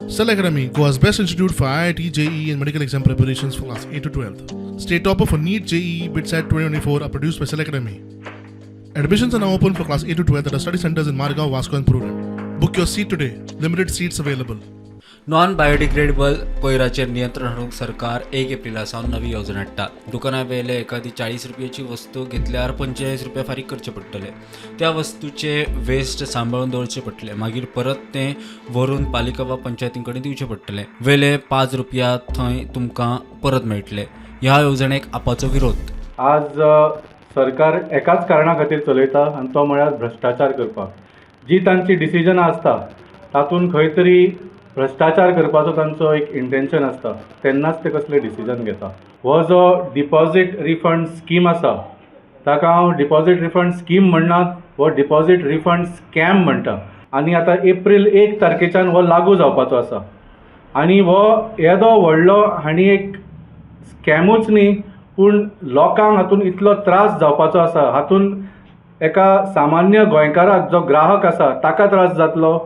Cell Academy, Goa's best institute for IIT, JEE, and medical exam preparations for class 8 to 12. State topper for NEET, JEE, BITSAT 2024 are produced by Cell Academy. Admissions are now open for class 8 to 12 at our study centers in Margao, Vasco, and Prudent. Book your seat today. Limited seats available. Non biodegradable कोयराचेर नियंत्रण हाडूंक सरकार 1 Aprilia सावन नवी येवजण हाडटा. दुकाना वेले एखादी 40 रुपयाची वस्तू घेतल्यार 45 रुपया फारीक करचे पडटले. त्या वस्तूचे वेस्ट सांबाळून दवरचे पडटले, मागीर परत तें व्हरून पालिका वा पंचायतीं कडेन दिवचें पडटलें. वेले 5 रुपया थंय तुमकां परत मेळटले. ह्या येवजणेक आपाचो विरोध. आज सरकार एकाच कारणा खातीर चलयता आनी तो म्हळ्यार भ्रश्टाचार करपाक. जी तांची डिसिजनां आसता तातूंत खंय तरी भ्रश्टाचार करपाचो तांचो एक इंटेन्शन आसता, तेन्नाच ते कसले डिसिजन घेता. हो जो डिपॉजीट रिफंड स्कीम आसा ताका हांव डिपॉजीट रिफंड स्कीम म्हणना, हो डिपॉजीट रिफंड स्कॅम म्हणटा. आनी आतां एप्रील 1 तारखेच्यान हो लागू जावपाचो आसा आनी हो येदो व्हडलो हांणी एक स्कॅमूच न्ही, पूण लोकांक हातूंत इतलो त्रास जावपाचो आसा. हातूंत एका सामान्य गोंयकाराक जो ग्राहक आसा ताका त्रास जातलो,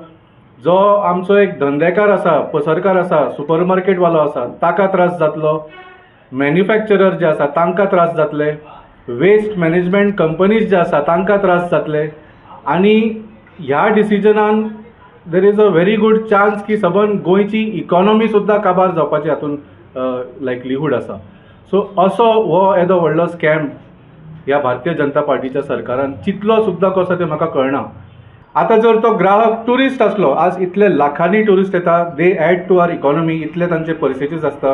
जो आमचो एक धंदेकार आसा, पसरकार आसा, सुपर मार्केटवालो आसा ताका त्रास जातलो, मॅन्युफॅक्चरर जे आसा तांकां त्रास जातले, वेस्ट मॅनेजमेंट कंपनीज जे आसा तांकां त्रास जातले. आनी ह्या डिसिजनान there is a very good chance की सबंद गोंयची इकॉनॉमी सुद्दां काबार जावपाची हातूंत लायकलीहूड आसा. सो असो हो येदो व्हडलो स्कॅम ह्या भारतीय जनता पार्टीच्या सरकारान चिंतलो सुद्दां कसो तें म्हाका कळना. आतां जर तो ग्राहक ट्युरिस्ट आसलो, आज इतले लाखांनी ट्युरिस्ट येता, they add to our economy, इतले तांचे पर्सेजीस आसता.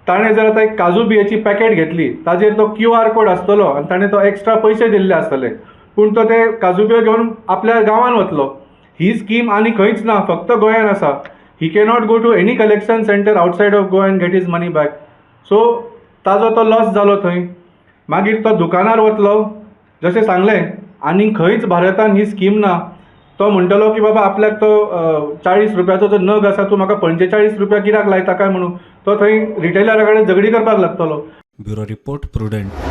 ताणें जर आतां एक काजू बियेची पॅकेट घेतली, ताजेर तो क्यू आर कोड आसतलो आनी ताणें तो एक्स्ट्रा पयशे दिल्ले आसतले, पूण तो ते काजू बियो घेवन आपल्या गांवान वतलो. ही स्कीम आनी खंयच ना, फक्त गोंयान आसा. ही cannot go to any collection centre outside of Goa and get his money back. So ताजो तो लॉस जालो थंय. मागीर तो दुकानार वतलो, जशें सांगलें, आनी खंयच भारतान ही स्कीम ना. तो म्हणटलो की बाबा आपल्याक तो 40 रुपयाचो जो नग आसा, तूं म्हाका 45 रुपया कित्याक लायता काय म्हणून तो थंय रिटेलरा कडेन झगडी करपाक लागतलो. Bureau report, Prudent.